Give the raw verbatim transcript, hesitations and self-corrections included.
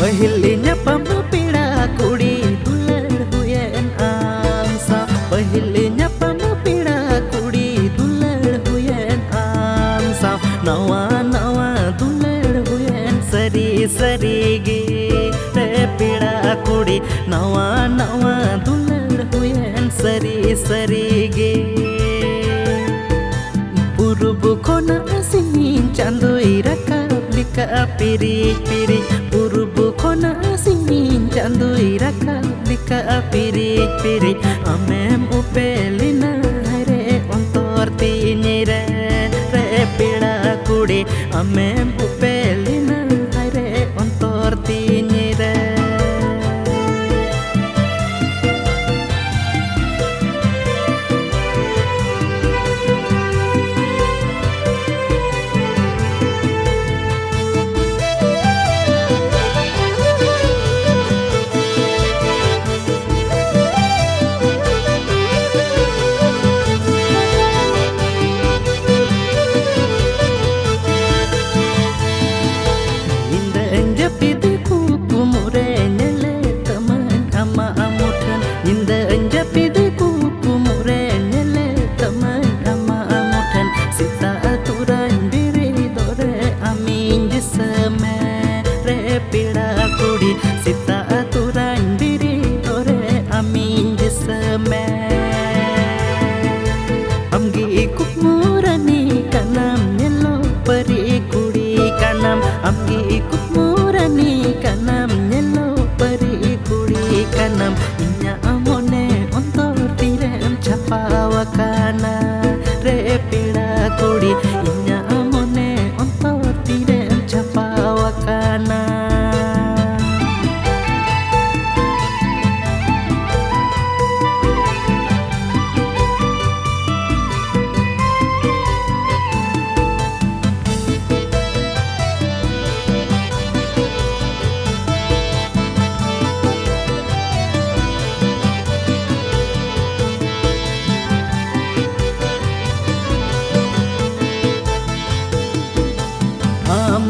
ᱯᱟᱹᱦᱤᱞ ᱧᱟᱯᱟᱢ ᱯᱮᱲᱟ ᱠᱩᱲᱤ ᱫᱩᱞᱟᱹᱲ ᱦᱩᱭᱮᱱ ᱟᱢ ᱥᱟᱶ᱾ ᱯᱟᱹᱦᱤᱞ ᱧᱟᱯᱟᱢ ᱯᱮᱲᱟ ᱠᱩᱲᱤ ᱫᱩᱞᱟᱹᱲ ᱦᱩᱭᱮᱱ ᱟᱢ ᱥᱟᱶ᱾ ᱱᱟᱣᱟ ᱱᱟᱣᱟ ᱫᱩᱞᱟᱹᱲ ᱦᱩᱭᱮᱱ ᱥᱟᱹᱨᱤ ᱥᱟᱹᱨᱤ ᱜᱮ ᱨᱮ ᱯᱮᱲᱟ ᱠᱩᱲᱤ᱾ ᱱᱟᱣᱟ ᱱᱟᱣᱟ ᱫᱩᱞᱟᱹᱲ ᱦᱩᱭᱮᱱ ᱥᱟᱹᱨᱤ ᱥᱟᱹᱨᱤ ᱜᱮ᱾ ᱯᱩᱨᱩᱵ ᱠᱷᱚᱱᱟᱜ ᱥᱤᱧ ᱪᱟᱸᱫᱚᱭ ᱨᱟᱠᱟᱵ ᱞᱮᱠᱟ ᱯᱤᱨᱤᱡ ᱯᱤᱨᱤᱡ᱾ ᱯᱩᱨᱩᱵ ᱠᱷᱚᱱᱟᱜ ᱥᱤᱧ ᱪᱟᱸᱫᱚᱭ ᱨᱟᱠᱟᱵ ᱞᱮᱠᱟ ᱯᱤᱨᱤᱡ ᱯᱤᱨᱤᱡ᱾ ᱟᱢᱮᱢ ᱩᱯᱮᱞ ᱮᱱᱟ ᱦᱟᱭᱨᱮ ᱚᱱᱛᱚᱨ ᱛᱤᱧ ᱨᱮ, ᱨᱮ ᱯᱮᱲᱟ ᱠᱩᱲᱤ᱾ ᱟᱢᱮᱢ ᱩᱯᱮᱞ ᱮᱱᱟ ᱦᱟᱭᱨᱮ ᱚᱱᱛᱚᱨ ᱛᱤᱧ ᱨᱮ᱾ ᱧᱤᱫᱟᱹᱧ ᱡᱟᱹᱯᱤᱫ ᱠᱩᱠᱢᱩ ᱨᱮ ᱧᱮᱞᱮ ᱛᱟᱢᱟᱹᱧ ᱟᱢᱟᱜ ᱢᱩᱴᱷᱟᱹᱱ᱾ ᱧᱤᱫᱟᱹᱧ ᱡᱟᱹᱯᱤᱫ ᱠᱩᱠᱢᱩ ᱨᱮ ᱧᱮᱞᱮ ᱛᱟᱢᱟᱹᱧ ᱟᱢᱟᱜ ᱢᱩᱴᱷᱟᱹᱱ᱾ ᱥᱮᱛᱟᱜ ᱛᱚᱨᱟᱧ ᱵᱮᱨᱮᱫᱚᱜ ᱨᱮ ᱟᱢᱤᱧ ᱫᱤᱥᱟᱹ ᱢᱮ ᱨᱮ ᱯᱮᱲᱟ ᱠᱩᱲᱤ᱾ ᱥᱮᱛᱟᱜ ᱛᱚᱨᱟᱧ ᱵᱮᱨᱮᱫᱚᱜ ᱨᱮ ᱟᱢᱤᱧ ᱫᱤᱥᱟᱹ ᱢᱮ᱾ ᱟᱢᱜᱮ ᱠᱩᱠᱢᱩ ᱨᱟᱱᱤ ᱠᱟᱱᱟᱢ, ᱧᱮᱞᱚᱜ ᱯᱟᱹᱨᱤ ᱠᱩᱲᱤ ᱠᱟᱱᱟᱢ᱾ ᱟᱢᱜᱮ ᱠᱩᱠᱢᱩ ᱨᱟᱱᱤ ᱠᱟᱱᱟᱢ, ᱧᱮᱞᱚᱜ ᱯᱟᱹᱨᱤ ᱠᱩᱲᱤ ᱠᱟᱱᱟᱢ᱾ ᱤᱧᱟᱹᱜ ᱢᱚᱱᱮ ᱚᱱᱛᱚᱨ ᱛᱤᱨᱮᱢ ᱪᱷᱟᱯᱟᱣ ᱟᱠᱟᱱᱟ ᱨᱮ ᱯᱮᱲᱟ ᱠᱩᱲᱤ᱾ ᱤᱧᱟᱹᱜ ᱢᱚᱱᱮ ᱚᱱᱛᱚᱨ ᱛᱤᱨᱮᱢ ᱪᱷᱟᱯᱟᱣ ᱟᱠᱟᱱᱟ᱾ ᱟᱢ